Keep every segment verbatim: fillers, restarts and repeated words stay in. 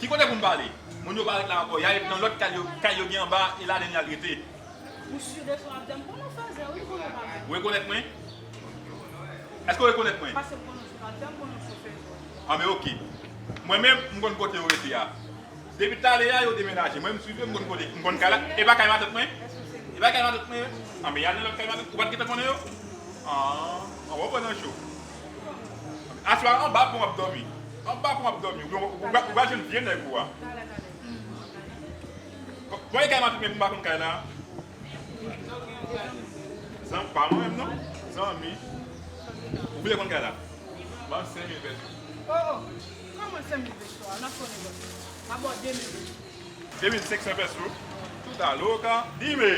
Ki kote pou m pale? Moun yo pa ret la ankò. Y al nan lòt kay yo, kay yo gen anba, e ladan y al rete. Ou si de sa w ap di a? M konnen w fèzè, wi, m konnen w pa bon. Ou rekonèt mwen? Èske w rekonèt mwen? Paske m konnen w se fèzè, m konnen w se fèzè. Anben, oke. Mwen menm, m konn kote yo rete a. Depi talè a, yo demenaje. Mwen, m swiv yo, m konn kote, m konn kay la. E pa kay matant mwen? E pa kay matant mwen? Anben, y al nan lòt kay matant. Ou pa t gentan konnen yo? Ah, anben, w pran nan cho. Aswè a, anba pon w ap dòmi. Anba pon w ap dòmi. Ou, ou, ou, ou va jwenn vye nèg ou a. Bon, e kay matant mwen, m pa konn kay la. Zan, pa mwen menm non. Zanmi. Ou vle konn kay la? Ban m senk mil peso. Oh, oh. Kòman senk mil peso a? N ap konnen bòs. M ap ba w de mil peso. De mil senk san peso. Tout a loka. Dime.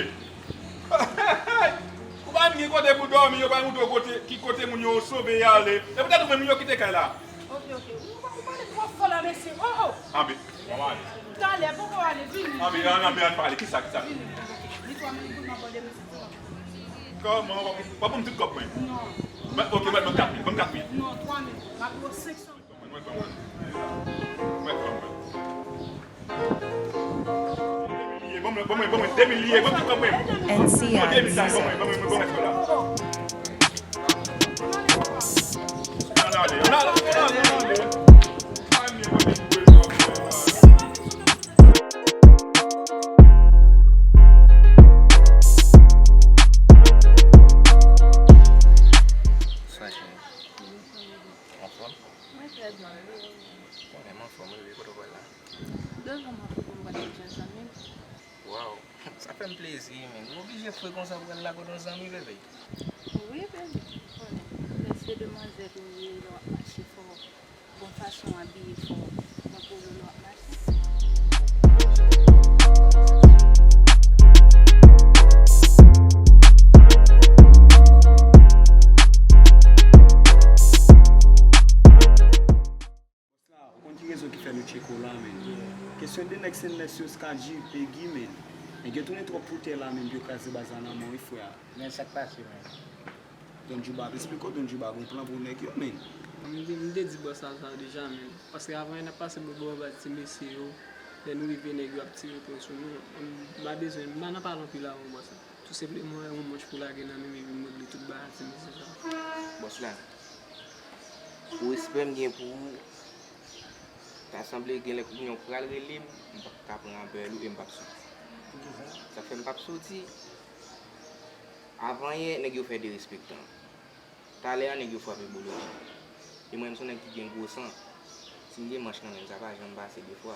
Ou pa menm gen kote pou dòmi, yo pa montre w kote, ki kote moun yo sove y ale. E poutèt ou menm yo kite kay la. Ok, ok. Ou, ou pale twò fò la, mesye. Oh, oh. Anben, bon, ale. Talè, poko ale, vini. Anben, anben, anben, ann pale. Kisa, kisa? Vini, ok. Ni twa mil goud, m ap ba w de mil senk san. Kòman? W ap, w ap ban m tout kòb mwen? Non. Mwen, ok, mwen ban m kat mil, ban m kat mil. Non, twa mil. M ap ba w senk san. Mwen, mwen, mwen, mwen. Mwen, mwen, mwen. Bon, mwen, bon, mwen, bon, mwen, de mil ye, bon, tout kòb mwen. N C I. Bon, de mil sa, bon, mwen, bon, mwen, bon, mwen, la. Ann ale, ann ale, ann ale, ann ale. Sa cheri. Anfòm? Mwen trè byen, wi. Mwen menm anfòm, wi, kote w pral la? Devan m ap pran pral yon djaz zanmi m. Waw, sa fè m plezi, men. Ou oblije fre konsa pou pral lakòt yon zanmi, bebe? Wi, bebe, ou konnen. Mesye demwazèl ou ye, lè w ap mache fò. Bon fason w abiye fò. Bon polo lè w ap mache. Bòs la, ou konn ki rezon ki fè nou tcheke w la, men. Kesyon de nèg se nèg yo, Skaji, Pegi, men. Nèg yo tounen twòp pou tè la, men, pou yo kraze baz la nan men w, wi, frè. Men sa k pase, men? Don Djouba ap esplike w, Don Djouba gon plan pou nèg yo, men. M te, m te di bòs la sa deja, men. Paske avan yè n ap pase bò bò baz ti mesye yo, lè nou rive nèg yo ap tire pwen sou nou. M pa bezwen, m pa nan pale anpil avè w, bòs la. Tou senpleman, yon manch pou lage nan men m epi m regle tout bagay a ti mesye sa. Bòs la, pou respè m gen pou ou, ta sanble gen lè kounye a w pral rele m, m p ap ka pran apèl ou e m p ap soti. Poukisa? Sa k fè m p ap soti, avan yè, nèg yo fè derespektan. Talè a, nèg yo frape bolo di. E mwen menm, se yon nèg ki gen gwo san. Si m gen manch nan men m, sa pa janm pase de fwa.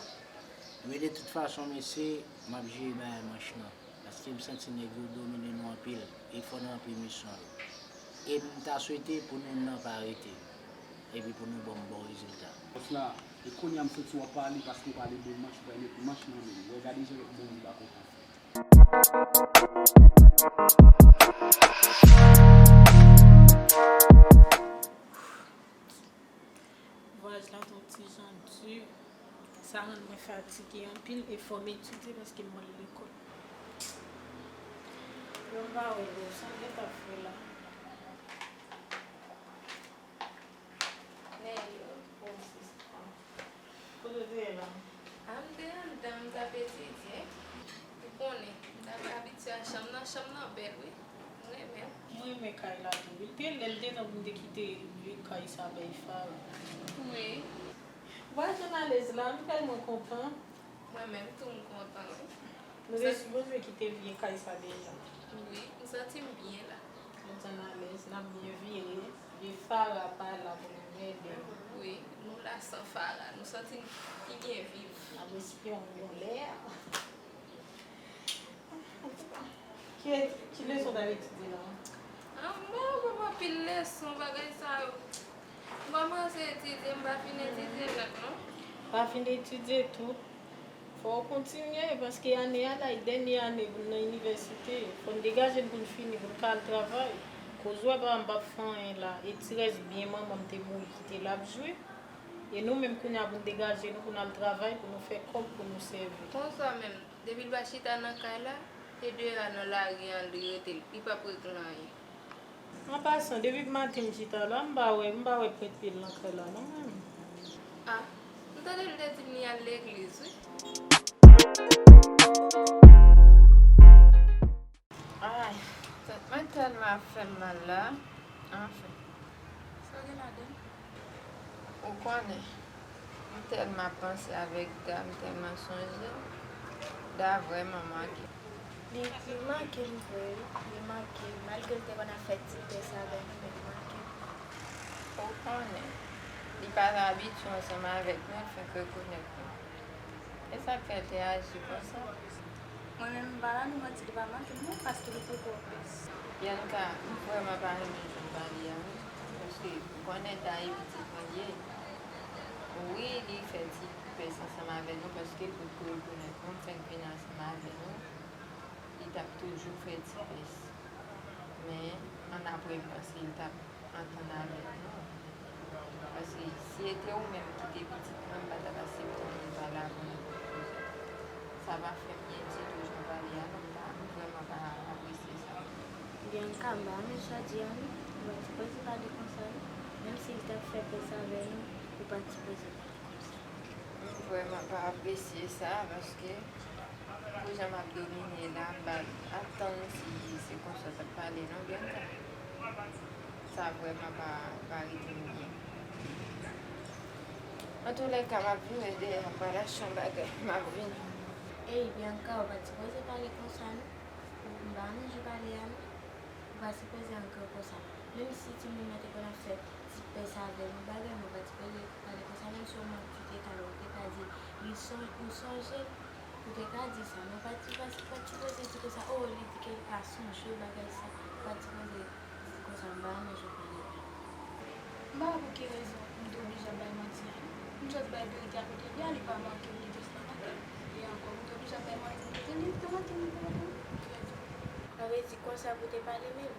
Men de tout fason, mesye, m ap jere bagay manch lan. Paske m santi nèg yo domine nou anpil. E fò nou ranpli misyon yo. E m ta swete pou nou nan pa rete. Epi pou nou ban m bon rezilta. Bòs la, e kounye a m santi w ap pale paske w pale de manch, ou pral met manch nan men m. Wè, gade jan bon li pa kontan. Vwayaj la t on ti jan di. Sa rann mwen fatige anpil e fò m etidye paske m al lekòl. Yo m pa wè bro, sa m gentan fè la. Nèg yo, bon, sista. Kote w te ye la? A, m te anndan, m t ap etidye. Ou konnen, m t ap abitye a chanm nan, chanm nan bèl, wi. M renmen l. Mwen renmen kay la tou, wi. L te, lè l te tan pou m te kite vye kay sa bay Fara. Wi. Ou pa janm alèz la, m tèlman kontan. Mwen menm tou, m kontan, wi. Nou te sipoze kite vye kay sa deja. Wi, m santi m byen la. Nou t annalèz, n ap byen vire. Vye Fara pa la pou nou mède. Wi, nou la san Fara. Nou santi n pi byen viv. N ap respire yon bon lè. Ki, ki leson w t ap etidye la? A, m pa konprann anpil leson, bagay sa yo. M kòmanse etidye, m pa fin etidye nèt, non. Pa fin etidye tou. Fò w kontinye, paske ane a la, e dènye ane pou n nan inivèsite. Fò n degaje n pou n fini, pou n ka al travay. Koz ou wè papa m p ap fè anyen la. E ti rès byen manman m te mouri kite l ap jwe. E nou menm kounye a pou n degaje nou, pou n al travay, pou nou fè kòb, pou nou sèvi. Konsa menm, depi l pa chita nan kay la, e deyò a nan lari an li rete, li p ap regle anyen. An pasan, depi maten m chita la, m pa wè, m pa wè pwent pye l nan kay la, non, menm. Ah, m tande l te di m li al legliz, wi. Ay, tèt mwen tèlman ap fè m mal la. Anfen. Sa gen ladan l? Ou konnen, m tèlman ap panse avèk Da, m tèlman sonje l. Da vrèman manke m. Li, li manke m vre, wi. Li manke m. Malgre l te konn ap fè ti pès avè nou, men li manke m. Ou konnen, li pa t abitye ansanm avèk nou, l fenk rekonèt nou. E sa k fè l te aji konsa? Mwen menm, m pa ba nou manti, li pa manke m non, paske li poko pès. Bianca, m vrèman pa renmen jan w pale a, wi. Paske ou konnen Da e pitit mwen l ye. Wi, li fè ti pès ansanm avè nou, paske l potko rekonèt nou, m fenk vin ansanm avè nou. Li t ap toujou fè ti pès. Men, annapre, m panse l t ap antann avèk nou. Paske si se te ou menm ki te pitit mwen, m pa t ap aksepte yon moun pale avè w nenpòt kote. Sa pa fè m byen ditou jan w pale a non, m pa, m vrèman pa apresye sa. Bianca, m pa renmen sa w di a non. Ou pa t sipoze pale konsa non. Menm si l t ap fè pès avè nou, ou pa t sipoze pale konsa. M vrèman pa apresye sa, paske pou jan m ap domine la, m pa t atann si se konsa w t ap pale non, Bianca. Sa vrèman pa, pa rete m byen. Antoulèka, m ap vire dèyè, m pral achte yon bagay, m ap vini. Ey, Bianca, ou pa t sipoze pale konsa non. M pa renmen jan w pale a non. Ou pa sipoze ankò konsa. Menm si timoun nan te konn ap fè ti pès avè nou, bagay, men ou pa t sipoze pale konsa, menm si w manti te ka, ou te ka di, li son-, ou sonje l, ou te ka di sa, men ou pa t, ou pa t, ou pa t sipoze di konsa, o, li di ke li pa sonje w, bagay sa, ou pa t sipoze di konsa, m pa renmen jan w pale a. M pa wè pou ki rezon m te oblije ap bay manti a non. M just bay verite a kote l ye a, li pa manke m, li just pa manke m. E ankò, m te oblije ap bay manti, m te di li te manke m, li te manke m. Sa vle di konsa pou te pale menm.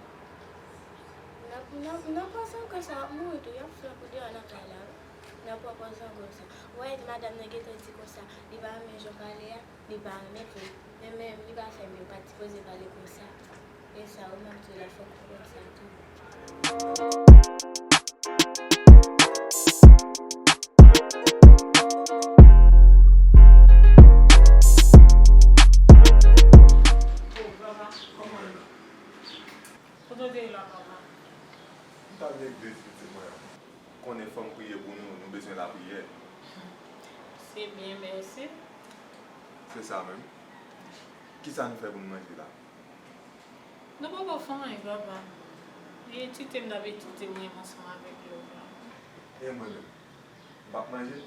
Nan, nan, nan pran zango sa w ap mouri tou, y ap flank ou deyò nan kay la wi. Nan pran pòz zango sa. Ou wè madanm nan gentan di konsa, li pa renmen jan w pale a, li pa renmen vre. Men, men, li pa fè m, yo pa t sipoze pale konsa. E sa, ou menm tou la, fòk ou konn sa tou. Kote w te ye la, papa? M t al legliz, pitit mwen. Konnen fò m priye pou nou, nou bezwen lapriyè. Se byen, mèsi. Se sa menm. Kisa nou fè pou n manje la? Nou poko fè anyen, papa. E etite m n ap etite mwen menm ansanm avèk lòt la. E mwen menm? M p ap manje?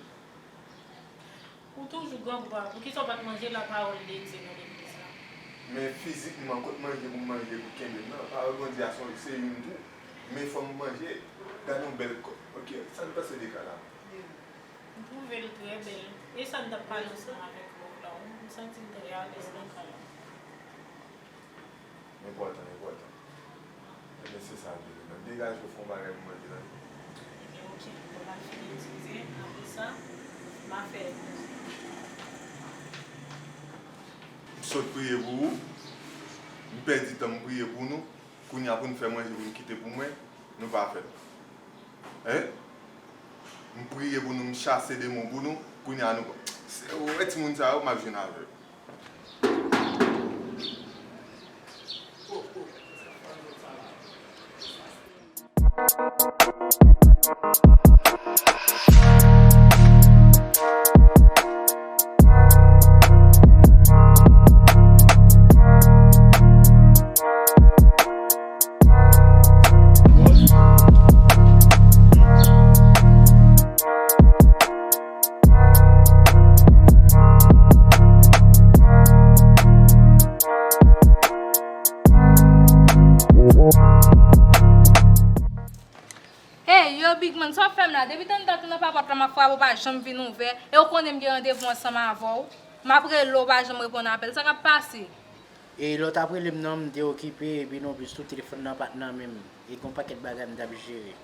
Ou toujou grangou a, poukisa w pa t manje lapawòl de Dye nan legliz la? Men fizikman, kot manje pou m manje pou kenbe m nan? Pawòl Bondye a se, se youn tou. Men fò m manje. Gade yon bèl kòk. Ok, sa n panse de kay la? M twouve l trè bèl. E sa n t ap pale ansanm avèk lòt la, wi. M santi m trè alèz nan kay la. Enpòtan, enpòtan. Ebyen, se sa l vle menm. Degaje w, fè yon bagay pou manje la. Ebyen, ok. Mwen pral fini etidye, apre sa, m a fè. M sot priye pou ou. M pèdi tan, m priye pou nou. Kounye a, pou n fè manje, pou n kite pou mwen, nou pa fè l. Hein? M priye pou nou, m chase demon pou nou. Kounye a, nou, se, ou wè timoun sa yo, m ap jwenn avè yo. Hey, yo, Big Man, sa w fè m la? Depi tanta tou nan papòt la, m ap frape, ou pa janm vin ouvè. E ou konnen m gen randevou ansanm avè w. M ap rele w, ou pa janm reponn apèl. Sa k ap pase? E lè w t ap rele m nan, m te okipe, epi nonplis tou, telefòn nan pa t nan men m. E gen yon pakèt bagay m t ap jere.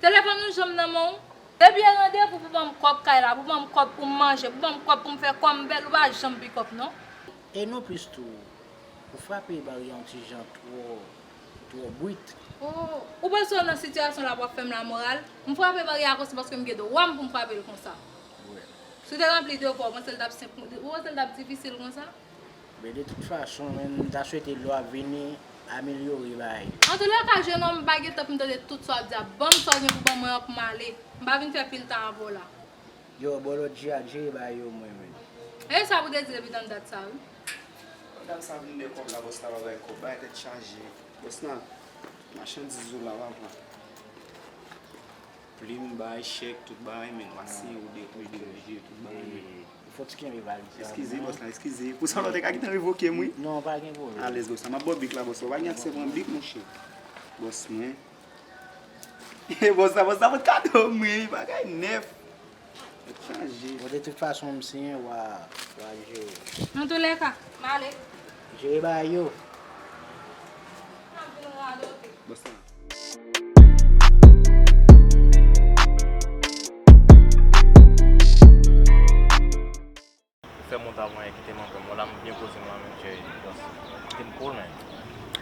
Telefòn ou janm nan men w? Depi e randevou pou ban m kòb kay la, pou ban m kòb pou m manje, pou ban m kòb pou m fè kò m bèl, ou pa janm pikòp non. E nonplis tou, ou frape baryè a yon ti jan twò, twò brit. Oh, ou panse w nan sitiyasyon la pou w ap fè m lamoral? M frape baryè a konsa paske m gen dwa m pou m frape l konsa. Si w te ranpli devwa w, ou panse l t ap senp, ou panse l t ap difisil konsa? Men de tout fason, menm, m ta swete lè w ap vini amelyore bagay yo. Antoulèka, jenòm, m pa gen tan pou m tande tout sa w ap di a. Ban m sa w gen pou ban mwen an pou m ale. M pa vin fè pil tan avè w la. Yo, bon, lòt je a, jere bagay yo mwen menm. E sa pou te di depi tann dat sa, wi. Dam sa vin de kòb la, bòs la pa bay kòb, bagay tèt chaje. Bòs la, machandiz ou la, papa. Plim, bay, chèk, tout bagay, men, w a siyen, ou de, ou de, ou de, tout bagay, men. Fò ti kenbe valiz la. Eskize, bòs la, eskize. Pou sa, lòt te ka gentan revoke m, wi. Non, pa gen pwoblèm. Alèz, bòs la. M ap ba w bik la, bòs la. Ou pa gen aksè pran bik, monchè. Bòs mwen. E bòs la, bòs la, pot kado mwen, bagay nèf. Chanje. Bon, de tout fason, m siyen, w a, w a jere. Antoulèka, m ale. Jere bagay yo. M ap vin radote. Bòs la. Ou fè m wont avan yè, kite m anpè. Mwen la, m byen poze m la, menm cheri. Kite m cool, man.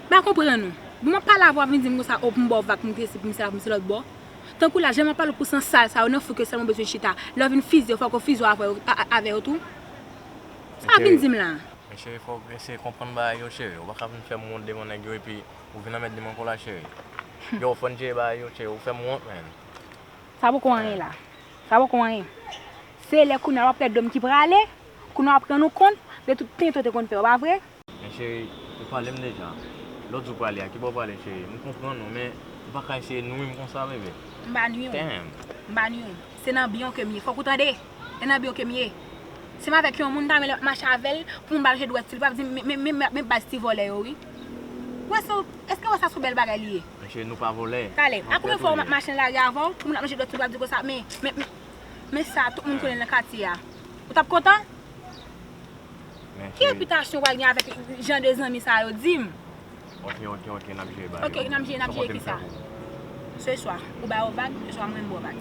M pa konprann ou. Bon, m ap pale avè w, w ap vin di m konsa, o, pou m ba w vag, pou m trese, pou m sela, pou m se lòt bò. Tankou la, jan m ap pale w pou san sal sa yo, nan fou ke sèlman w bezwen chita. Lè w vin fizye yo, fòk w fizye w avè yo, a, a, avè yo tou. Sa w ap vin di m la? Men cheri, fò w eseye konprann bagay yo, cheri. Ou pa ka vin fè m wont devan nèg yo, epi ou vin anmède m ankò la, cheri. Yo, fò n jere bagay yo, cheri. Ou fè m wont, man. Sa poko anyen la. Sa poko anyen. Se lè kounye a w ap pèdi dlo m ki prale, kounye a w ap rann ou kont de tout tenten w te konn fè yo, pa vre? Men cheri, ou pale m deja. Lòt jou w prale a, ki bò w prale, cheri? M konprann ou, men ou pa ka eseye nwi m konsa, bebe. M pa nwi w. Damn. M pa nwi w. Se nan byen w ke m ye. Fòk ou tande. E nan byen w ke m ye. Si m avèk yon moun, m ta renmen lè m ap mache avè l, pou moun ba l je dwèt sou li, pou ap di m, men, men, men, men baz ti vòlè yo, wi. Ou wè sa, èske w wè sa se yon bèl bagay li ye? Men cheri, nou pa vòlè. Talè, a konbyen fwa w m ap mache nan lari avè w, pou moun ap manje dwèt sou li, ap di konsa, men, men, men, men sa, tout moun konnen l nan katye a. Ou t ap kontan? Ki repitasyon w pral gen avèk jan de zanmi sa yo, di m? Ok, ok, ok, n ap jere bagay yo. Ok, n ap jere, n ap jere kisa? Se swa, ou ba yo vag, se swa mwen m ba w vag.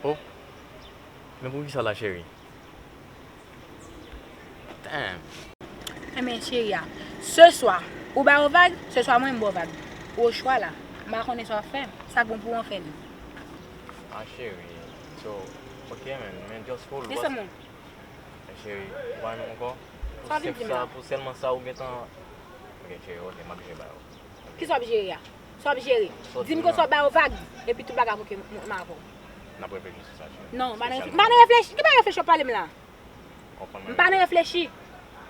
Oh, men poukisa la, cheri? Damn. Enben, cheri a, se swa, ou ba yo vag, se swa mwen m ba w vag. Ou ochwa la. M pa konnen sa w ap fè. Sa k bon pou w an fè li. Ah, cheri. So, ok, man, men just hold. Listen, man. Men cheri, ou pa renmen m ankò? Sa w vin di m la? Pou sèlman sa ou gentan. Ok, cheri, ok, m ap jere ba yo. Kisa w ap jere a? Sa w ap jere? Di m konsa w ba yo vag, epi tout bagay pou ke m, m avè w. N ap reflechi sou sa, cheri. Non, m pa nan reflechi. M pa nan reflechi. Ki bagay reflechi w ap pale m la? M pa nan reflechi.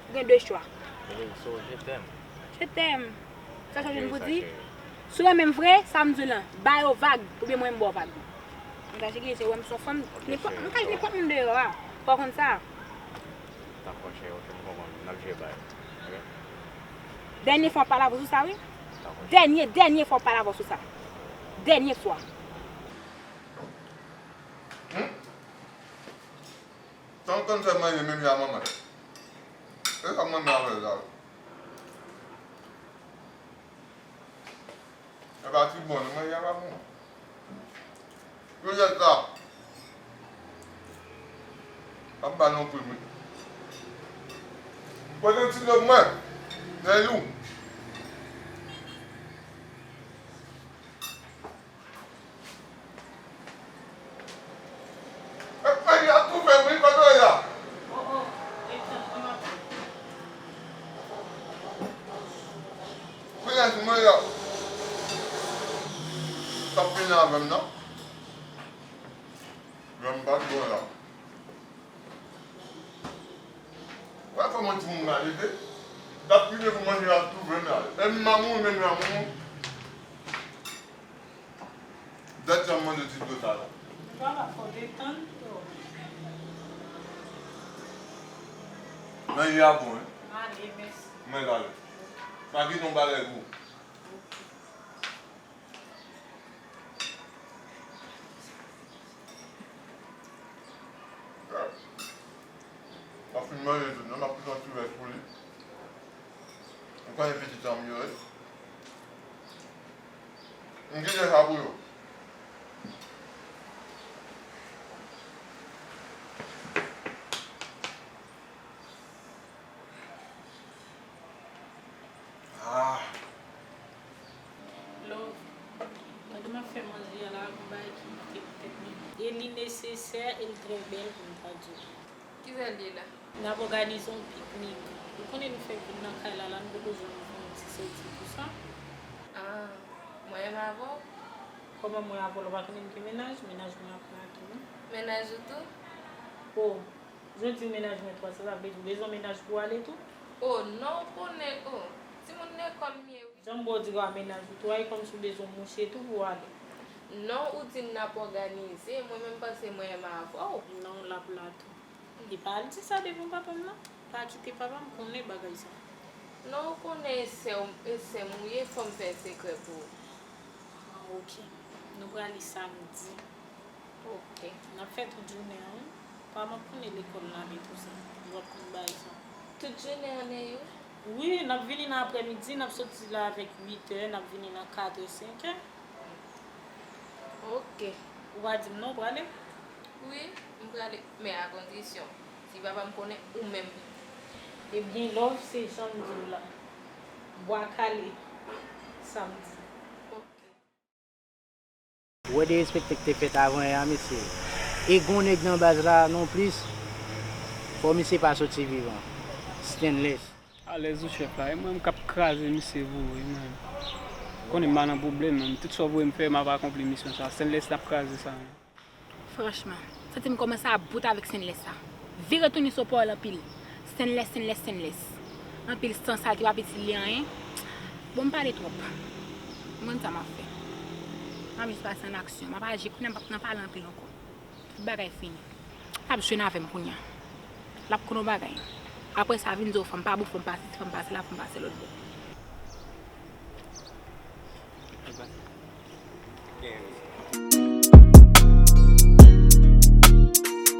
Ou gen de chwa. Bebe, so, je t'aime. Je t'aime. Sa w jwenn pou di? Si w renmen m vre, sa m di w lan, ba yo vag, oubyen mwen m ba w vag. Mwen ka cheke, se wè m se yon fanm, nenpòt, m ka nenpòt moun deyò a. Fò w konn sa. Dakò, cheri, ok, m konprann. N ap jere bagay. Ok? Dènye fwa w pale avè w sou sa, wi. Dakò. Dènye, dènye fwa w pale avè w sou sa. Dènye fwa. Hmm? Tan w konn fè manje menm jan manman. E sa manman avè l la. E pa ti bon, non, manje a pa bon. Yo jèt la. Ap ba non prim, wi. Pote yon ti dlo pou mwen. Lè lou. Mwen ap toufe wi, kote w ye a? Mwen ap toufe wi. T ap fini avè m non. Granm pa t bon la. Wè kòman timoun malete. T ap prive pou manje ap toufe m la. E m mamoun, men m mamoun. Dat jan m mande ti dlo sa la. Papa, fò detann. Manje a bon, wi. M ale, mèsi. Mwen ale. Pa gen yon bagay pou. M ap fin manje tout, non, m ap pran ti rès pou li. Ou konnen pitit an m yo ye. M kite sa pou yo. Ah. Love, pandan m ap fè manje a la, gon bagay ki moute nan tèt mwen. E li nesesè. Sè, e l trè bèl pou m ta di w. Ki sè l ye la? N ap òganize yon piknik. Ou konnen nou fè vin nan kay la, la nou poko janm fè yon ti sòti pou sa. Ah, mwen menm avè w? Kòman mwen avè w la, ou pa konnen m gen mennaj? Mennaj mwen ap la tou, non? Mennaj ou tou? Oh, jodi w mennaj mwen tou, sa vle di w bezwen mennaj pou w ale tou? Oh, non, ou konnen, oh, timoun lekòl m ye, wi. Jan m ba w di w a mennaj ou tou, a, e kòmsi w bezwen yon mouche tou pou w ale. Non, ou di n ap òganize, mwen menm panse mwen menm avè w. Non, l ap la tou. Li pa al di sa devan papa m, non. Pa kite papa m konnen bagay sa. Non, ou konnen e sè w, e sè m ou ye, fò m fè sekrè pou ou. Ah, ok. Nou prale samdi. Ok. N ap fè tout jounen an, wi. Pa m ap konnen lekòl la, men tou sa. Nou ap konn bagay sa. Tout jounen an, Neyou? Wi, n ap vini nan aprèmidi, n ap soti la avèk uit è, n ap vini nan kat è, senk è. Ok. Ou pa di m non, ou prale? Wi, m prale, men a kondisyon, si papa m konnen ou menm. Ebyen, love, se jan m di w la. Bwa kale, samdi. Ok. Ou wè derespekte k te fèt avan yè a, mesye. E gon nèg nan baz la non plis, fò misye pa soti vivan. Stainless. Alèz ou chèf la, e mwen m k ap kraze misye vre wi, mwen. Konnen m pa nan pwoblèm, men tout sa w voye m fè, m ap akonpli misyon sa. Stainless t ap kraze sa, men. Franchman, santi m kòmanse ap bout avèk Stainless sa. Vire tounen sou pawòl anpil. Stainless, Stainless, Stainless. Anpil san sal ki p ap itil li anyen. Bon, m pale twòp. M konn sa m ap fè. M ap jis pase an aksyon. M ap aji kounye a, m p ap nan pale anpil ankò. Tout bagay fini. L ap jwenn avè m kounye a. L ap konn yon bagay. Apre sa, vin di w fò m pa bon, fò m pase, fò m pase la, fò m pase lòt bò. Gen